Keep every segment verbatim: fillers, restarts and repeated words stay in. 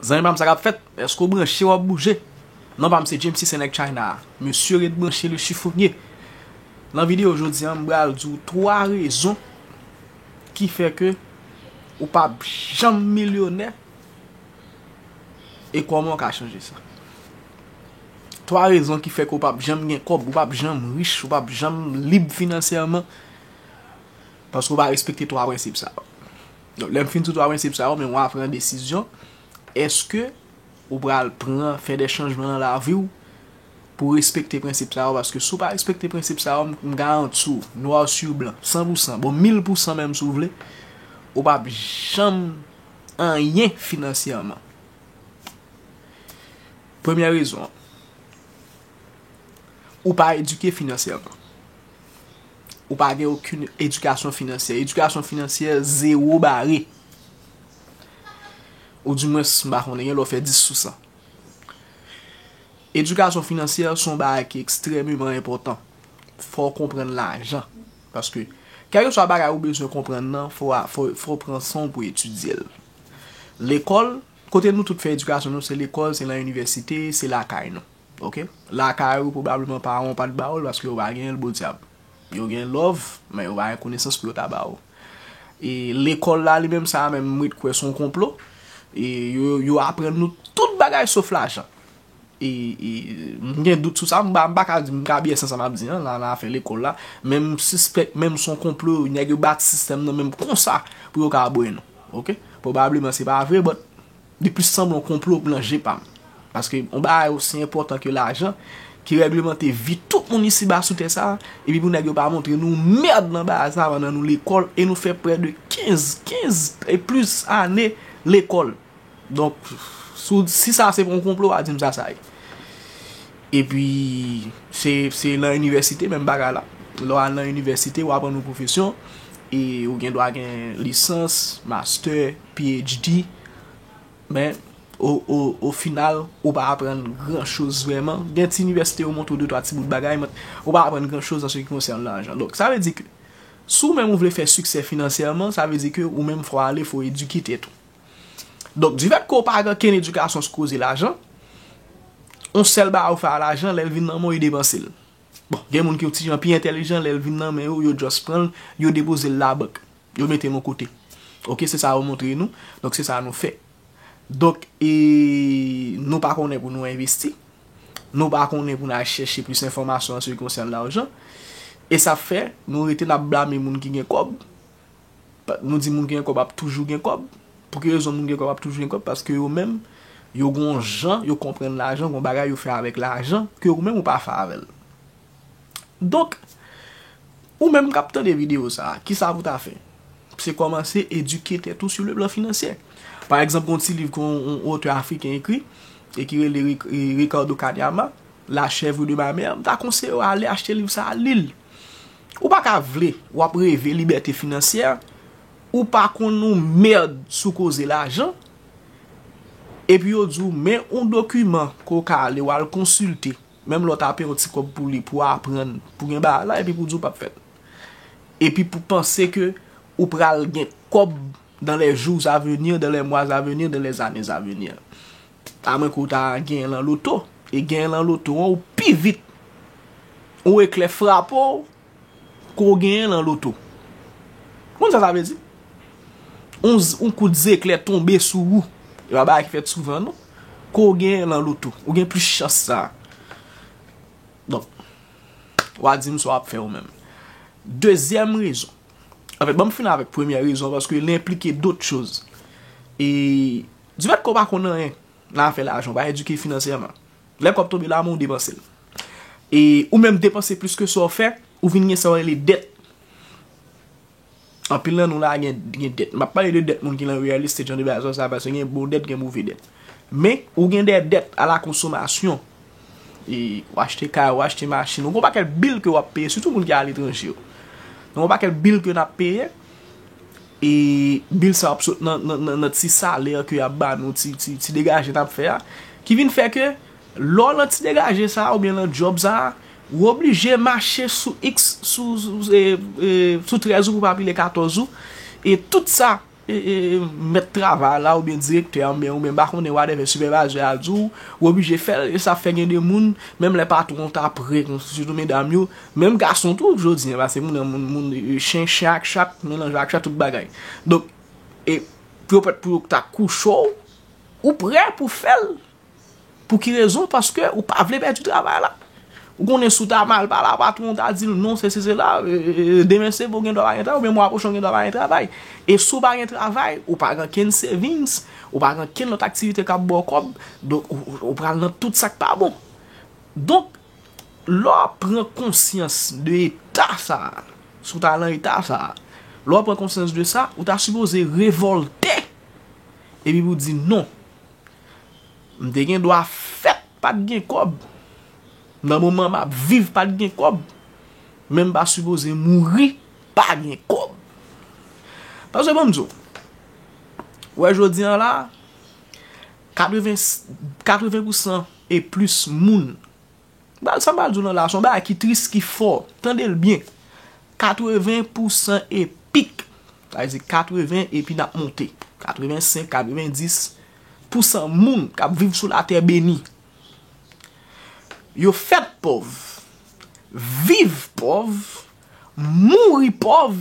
Zanmi pa m, sa k ap fèt? Èske w branche, w ap bouje? Non pa m se James Six Nèg China a. Mesye ret branche le chiffonye. Nan videyo jodi a, m pral di w twa rezon ki fè ke ou p ap janm milyonè e kòman w ka chanje sa. Twa rezon ki fè ke w p ap janm gen kòb, ou p ap janm rich, ou p ap janm lib finansyèman, paske w pa respekte twa prensip sa yo. Donk, lè m fin sou twa prensip sa yo, men w a pran desizyon. Èske ou pral pran, fè de chanjman nan lavi w pou w respekte prensip sa yo? Paske si w pa respekte prensip sa yo, m, m garanti w, noir sur blanc, san pou san, bon, mil pou san menm si w vle, ou p ap janm anyen finansyèman. Premyè rezon an, ou pa edike finansyèman. Ou pa gen okenn edikasyon finansyè. Edikasyon finansyè, zewo bare. Ou dimwens, m pa konnen, gen lè w fè dis sou san. Edikasyon finansyè se yon bagay ki ekstrèmeman enpòtan. Fò w konprann lajan. Paske, kèlkeswa bagay ou bezwen konprann nan, fò, fò, fò w pran san w pou etidye l. Lekòl, kote nou tout fè edikasyon nou, se lekòl, se nan inivèsite, se lakay nou. Oke? Lakay ou, pwobableman, paran w pa t ba w l paske yo pa genyen l, podyab. Yo gen love, men yo pa gen konesans pou yo ta ba w. E lekòl la, li menm, sa menm, m ret kwè se yon konplo. E yo, yo aprann nou tout bagay sof lajan. E, e, m gen dout sou sa, m pa, m pa ka di, m ka byen san sa m ap di an, nan, nan afè lekòl la. Men m sispèk, menm se yon konplo, nèg yo bati sistèm nan menm konsa pou yo ka bwè nou. Oke? Pwobableman se pa vre, but li plis sanble yon konplo nan je pa m. Paske yon bagay osi enpòtan ke lajan, ki règlemante vi tout moun isiba sou tè sa a, epi pou nèg yo pa montre nou mèd nan bagay sa a pandan nou lekòl, e nou fè prè de kenz, kenz e plis ane lekòl. Donk, si w, si sa se pa yon konplo, w a di m sa sa ye. Epi, se, se nan inivèsite, menm bagay la. Lè w al nan inivèsite, w aprann yon pwofesyon, e ou gen dwa gen lisans, master, P H D, men o, o, o final, ou pa aprann gran choz vrèman. Gen ti inivèsite yo montre w de twa ti bout bagay, men ou pa aprann gran choz an se ki konsène lajan. Donk, sa vle di ke, si w menm ou vle fè siksè finansyèman, sa vle di ke ou menm fò w ale, fò w edike tèt ou. Donk, difèt ke w pa gen okenn edikasyon sou koze lajan, yon sèl bagay ou fè a lajan, lè l vin nan men w, e depanse l. Bon, gen moun ki yon ti jan pi entèlijan, lè l vin nan men yo, yo just pran l, yo depoze l labank. Yo mete l yon kote. Oke, se sa yo montre nou. Donk, se sa nou fè. Donk, e, nou pa konnen pou nou envesti. Nou pa konnen pou n al chèche plis enfòmasyon an se ki konsène lajan. E sa fè, nou rete n ap blame moun ki gen kòb. Pa, nou di moun ki gen kòb ap toujou gen kòb. Pou ki rezon moun gen kòb ap toujou gen kòb? Paske yo menm, yo gon jan, yo konprann lajan, gon bagay yo fè avèk lajan, ke ou menm ou pa fè avè l. Donk, ou menm k ap tande videyo sa a, kisa pou w ta fè? Se kòmanse edike tèt ou sou le plan finansyè. Pa egzanp, gon ti liv ke yon, yon otè afriken ekri, e ki rele Ric-, e, Ricardo Kanyama, La chèvre de ma mère, m ta konseye w ale achte liv sa a, li l. Ou pa ka vle, w ap reve libète finansyè, ou pa konn yon mèd sou koze lajan, epi yo di w, men yon dokiman ke w ka ale, w al konsilte, menm lè w ta peye yon ti kòb pou li, pou w aprann, pou gen bagay la, epi pou w di w p ap fè l. Epi pou panse ke ou pral gen kòb dans les jours à venir, dans les mois à venir, dans les années à venir. Amwen ke w ta genyen nan loto. E genyen nan loto an, ou pi vit yon eklè frape w ke w genyen nan loto. Ou konn sa sa vle di? Yon z-, yon kout zeklè tonbe sou ou. E pa bagay ki fèt souvan, non. Ke w genyen nan loto. Ou gen plis chans sa. Donk, w a di m sa w ap fè ou menm. Dezyèm rezon. Anfèt, ban m fini avèk premyè rezon, paske li enplike dòt choz. E, difèt ke w pa konn anyen nan afè lajan, w pa edike finansyèman. Lè kòb tonbe la men w, ou depanse l. E ou menm depanse plis ke sa w fè, ou vin gen sa w rele dèt. Anpil nan nou la gen, gen dèt. M ap pale de dèt moun ki nan real estate, jan de bagay sa, paske gen bon dèt, gen move dèt. Men, ou gen de dèt a la konsomasyon. E, ou achte kay, ou achte machin, ou gen yon pakèt bil ke w ap peye, sitou moun ki aletranje yo. Gen yon pakèt bil ke n ap peye, e bil sa ap sot nan, nan, nan, nan ti salè ke y ap ba nou, ti, ti, ti degaje n ap fè a, ki vin fè ke lè w nan ti degaje sa a oubyen nan djòb sa a, ou oblije mache sou X, sou, sou, e, e, sou trèz ou pou pa pile katòz ou, e tout sa, e, e, mèt travay la, oubyen direktè a, oubyen, oubyen pa konnen, whatever, sipèvayzè a di w, ou oblije fè l, e sa fè gen de moun, menm lè patwon ta prè, sitou medam yo, menm gason tou, jodi a, paske moun, moun, moun, e, chen, chen ak chat, melanje ak chat, tout bagay. Donk, e, pou yo pèt pou yo ta kouche w, ou prè pou fè l. Pou ki rezon? Paske ou pa vle pèdi travay la. Ou konnen si w ta mal pale a patwon, w ta di l non, se, se, se la, e, e, e, demen se pou gen dwa pa gen travay, oubyen mwa pwochen w gen dwa pa gen travay. E si w pa gen travay, ou pa gen kenn savings, ou pa gen kenn lòt aktivite k ap ba w kòb, donk ou, ou, ou pral nan tout sa k pa bon. Donk, lè w pran konsyans de eta sa a, si w ta nan eta sa a, lè w pran konsyans de sa, ou ta sipoze revòlte, epi pou w di non. M te gen dwa fèt pa t gen kòb. Nan moman m ap viv pa t gen kòb. Men m pa sipoze mouri pa gen kòb. Paske ban m di w, wè jodi a la, katreven, katreven pousan e plis moun Ba, sa m pral di w nan la, se yon bagay ki tris, ki fò. Tande l byen. Katreven pousan e pik. Sa vle di katreven epi n ap monte. Katrevensenk, katrevendis pousan moun k ap viv sou latè beni. Yo fèt pòv, viv pòv, mouri pòv,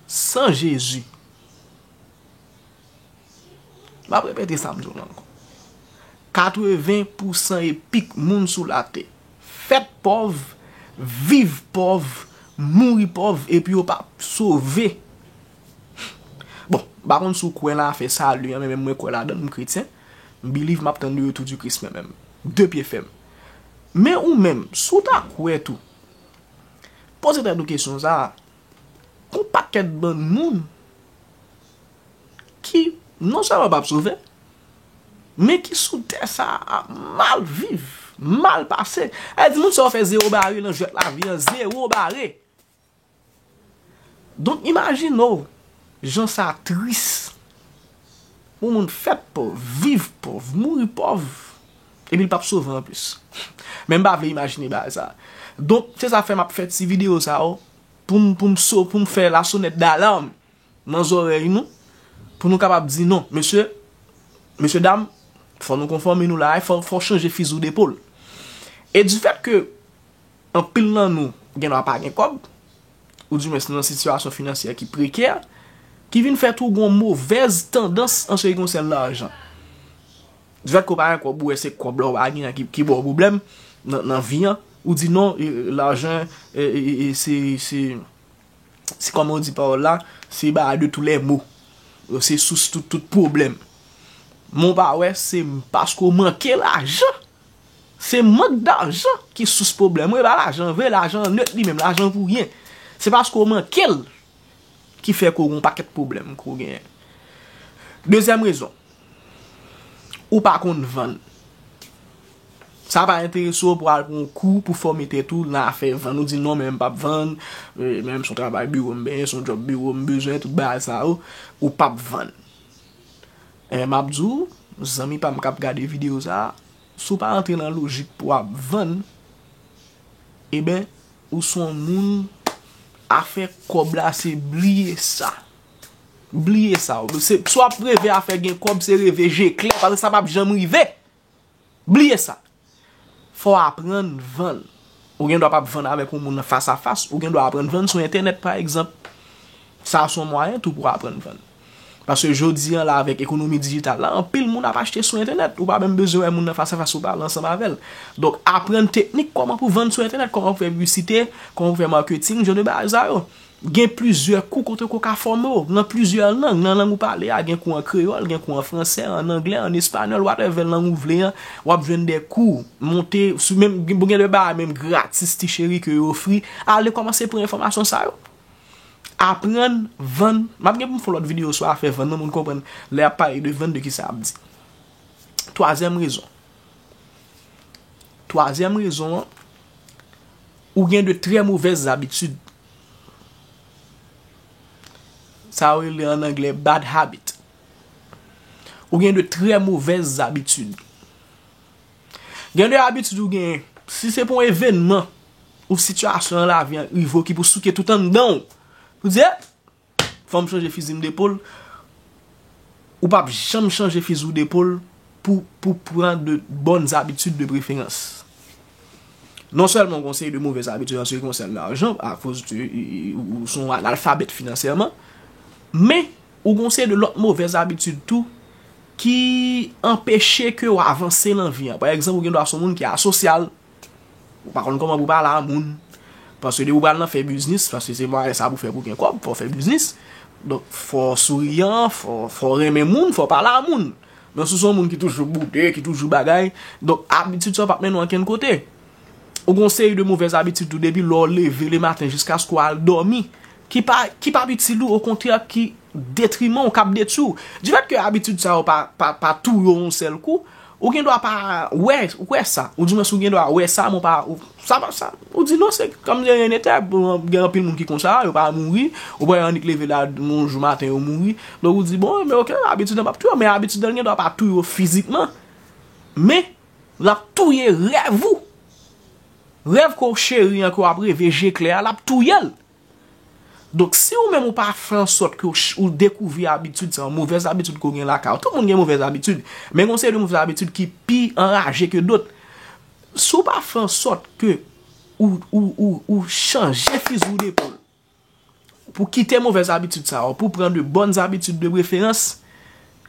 san Jezi. M ap repete sa m di w la ankò. Katreven pousan e pik moun sou latè fèt pòv, viv pòv, mouri pòv, epi yo p ap sove. Bon, m pa konn si w kwè nan afè sali an, men menm mwen kwè ladan l, m kretyen. M believe, m ap tann le retour du Christ mwen menm. De pye fèm. Men ou menm, si w ta kwè tou, poze tèt ou kesyon sa a. Gon pakèt bann moun ki non sèlman p ap sove, men ki sou tè sa a ap mal viv, mal pase. Sa vle di moun sa yo fè zewo bare nan jwèt lavi an, zewo bare. Donk, imajine w jan sa tris. Yon moun fèt pòv, viv pòv, mouri pòv, epi l p ap sove anplis. Men m pa vle imajine bagay sa. Donk, se sa fè m ap fè ti videyo sa yo, pou m, pou m so, pou m fè lasonèt dalam nan zòrèy nou, pou nou kapab di non, mesye, mesye dam, fò nou konfòme nou la, fò, fò chanje fizi w depòl. E di fèt ke anpil nan nou gen dwa pa gen kòb, oudimwens nan sitiyasyon finansyè ki prekè, ki vin fè tou gon movèz tandans an se ki konsène lajan. Di fèt ke w pa gen kòb, ou wè se kòb la ou pa gen an ki, ki ba w pwoblèm nan, nan vi an, ou di non, e, e, lajan, e, e, e, se, se, se kòman w di pawòl la, se bagay de tous les maux. Se sous tout, tout pwoblèm. Men w pa wè, se paske w manke lajan. Se mank dajan ki sous pwoblèm. Wi, pa lajan vre, lajan nèt li menm, lajan pou ryen. Se paske w manke l ki fè ke w gen yon pakèt pwoblèm ke w genyen. Dezyèm rezon, ou pa konn vann. Sa pa enterese w pou al pran yon kou pou fòme tèt ou nan afè vann. Ou di non, men m p ap vann, e, men m se yon travay biwo m benyen, se yon djòb biwo m bezwen, tout bagay sa yo, ou p ap vann. E, m ap di w, zanmi pa m k ap gade videyo sa a, si w pa rantre nan lojik pou w ap vann, eben, ou se yon moun, afè kòb la, se bliye sa. Bliye sa. Se, si w ap reve afè gen kòb, se reve je klè, paske sa p ap janm rive. Bliye sa. Fò w aprann vann. Ou gen dwa p ap vann avèk yon moun nan fas a fas, ou gen dwa aprann vann sou entènèt, pa egzanp. Sa a se yon mwayen tou pou w aprann vann. Paske jodi an la, avèk ekonomi dijital la, anpil moun ap achte sou entènèt. Ou pa menm bezwen wè moun nan fas a fas pou w pale ansanm avè l. Donk, aprann teknik kòman pou vann sou entènèt, kòman pou fè piblisite, kòman pou fè maketing, jan de bagay sa yo. Gen plizyè kou kote ke w ka fòme w, nan plizyè lang. Nan lang ou pale a, gen kou an kreyòl, gen kou an fransè, an anglè, an espanyòl, whatever lang ou vle an, w ap jwenn de kou. Monte, sou menm, gen, gen de bagay menm gratis, ti cheri, ke yo ofri. Ale kòmanse pran enfòmasyon sa yo. Aprann vann. M ap gen pou m fè yon lòt videyo sou afè vann nan, moun konprann lè y ap pale de vann de ki sa y ap di. Twazyèm rezon. Twazyèm rezon an, ou gen de trè movèz abitid. Sa yo rele an anglè bad habit. Ou gen de trè movèz abitid. Gen de abitid ou genyen, si se pou yon evènman ou sitiyasyon nan lavi an rive w ki pou souke tout anndan w, pou di, eh, fò m chanje fizi m depol. Ou p ap janm chanje fizi w depol pou, pou pran de bonnes habitudes de préférence. Non sèlman w gen yon seri de movèz abitid an se ki konsène lajan, akoz ou se yon analfabèt finansyèman, men ou gen yon seri de lòt movèz abitid tou ki anpeche ke w avanse nan vi an. Pa egzanp, ou gen dwa se yon moun ki asosyal, ou pa konn kòman pou pale a moun. Paske depi w pral nan fè biznis, paske se mwayen sa pou fè pou gen kòb, fò w fè biznis. Donk, fò w souriyan, fò, fò w renmen moun, fò w pale a moun. Men si w se yon moun ki toujou boude, ki toujou bagay, donk abitid sa yo p ap mennen w ankenn kote. Ou gen yon seri de movèz abitid tou depi lè w leve lematen jiskaske w al dòmi, ki pa, ki p ap itil ou, okontrè, ki detriman w, k ap detwi w. Difèt ke abitid sa yo pa, pa, pa touye w yon sèl kou, ou gen dwa pa wè, wè sa. Ou di mwen si w gen dwa wè sa, men w pa, ou, sa pa sa. Ou di non, se kòm de rien n'était, gen anpil moun ki konsa, yo pa mouri, ou pa annik leve la, yon jou maten, yo mouri. Donk ou di, bon, men oke, abitid lan p ap touye w, men abitid lan gen dwa pa touye w fizikman. Men, l ap touye rèv ou. Rèv ke w cheri an, ke w ap reve je klè a, l ap touye l. Donk, si ou menm ou pa fè an sòt ke w ch-, ou dekouvri abitid sa, yon movèz abitid ke w gen lakay ou, tout moun gen movèz abitid, men gen yon seri de movèz abitid ki pi anraje ke dòt. Si w pa fè an sòt ke ou, ou, ou, ou chanje fizi w depol, pou kite movèz abitid sa yo, pou pran de bonnes habitudes de préférence,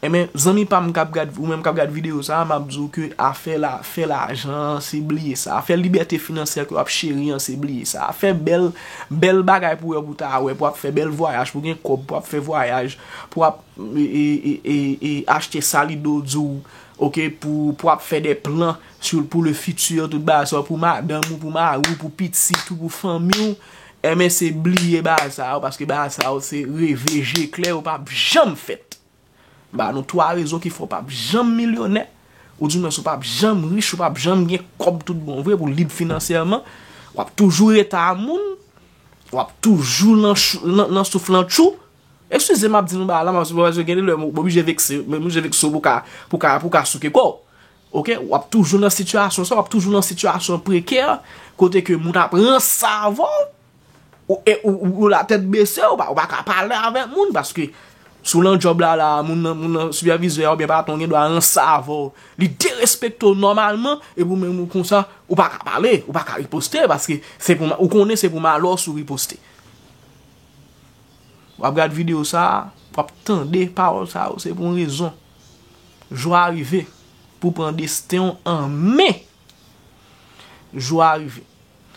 enben, zanmi pa m k ap gad, ou menm k ap gad videyo sa a, m ap di w ke afè la, fè lajan, se bliye sa. Afè libète finansyè ke w ap cheri an, se bliye sa. Afè bèl, bèl bagay pou wè, pou ta wè, pou w ap fè bèl vwayaj, pou gen kòb, pou w ap fè vwayaj, pou w ap, e, e, e, e, e, achte sa lidè w di w, oke, pou, pou w ap fè de plan sou, pou le futur, tout bagay sa, pou madanm ou, pou mari w, pou pitit ou, pou fanmi w, enben se bliye bagay sa yo, paske bagay sa yo se reve je klè, yo p ap janm fèt. M ba nou twa rezon ki fè w p ap janm milyonè, ou di mwen si w p ap janm rich, ou p ap janm gen kòb tout bon vre pou w lib finansyèman, w ap toujou rete a moun, w ap toujou nan, nan, nan souf lan tchou. Eskize m ap di nou bagay la, m ap, gen de lè m oblije vekse, m oblije vekse w pou ka, pou ka, pou ka souke kò w. Oke, w ap toujou nan sitiyasyon sa, w ap toujou nan sitiyasyon prekè, kote ke moun ap ranse avè w, ou, e, ou, ou, ou latèt bese, ou pa, ou pa ka pale avèk moun, paske si w lan djòb la, la, moun nan, moun nan, sipèvizè a oubyen patwon gen dwa ranse avè w, li derespekte w nòmalman, epi ou menm ou konsa, ou pa ka pale, ou pa ka riposte, paske se pou, ou konnen se pou malè w si w riposte. W ap gad videyo sa a, w ap tande pawòl sa yo, se pou yon rezon. Jou a rive pou w pran desten w an men. Jou a rive.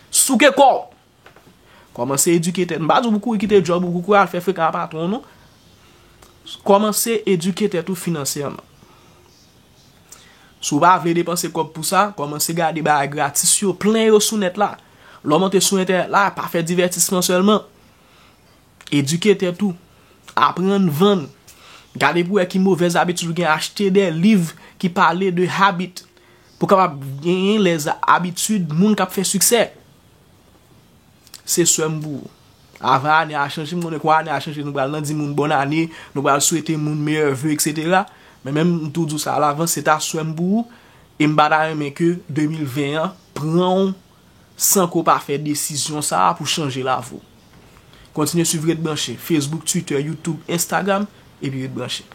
Souke kò w. Kòmanse edike tèt. M pa di w pou kouri kite djòb ou, pou kouri al fè frekan a patwon w, non. Kòmanse edike tèt ou finansyèman. Si w pa vle depanse kòb pou sa, kòmanse gade bagay gratis yo, plen yo sou nèt la. Lè w monte sou entènèt la, pa fè divètisman sèlman. Edike tèt ou. Aprann vann. Gade pou wè ki movèz abitid ou gen. Achte de liv ki pale de habit. Pou w kapab genyen lè abitid moun k ap fè siksè. Se swè m pou ou. Avan ane a chanje, m konnen kwa ane a chanje, nou pral nan di moun bòn ane, nou pral swete moun meyè ve, etsetera. Men menm m tou di w sa alavans, se ta swè m pou ou, e m pa ta renmen ke de mil ven an pran w san ke w pa fè desizyon sa a pou chanje lavi w. Kontinye swiv Ret Branche, Facebook, Twitter, YouTube, Instagram, epi ret branche.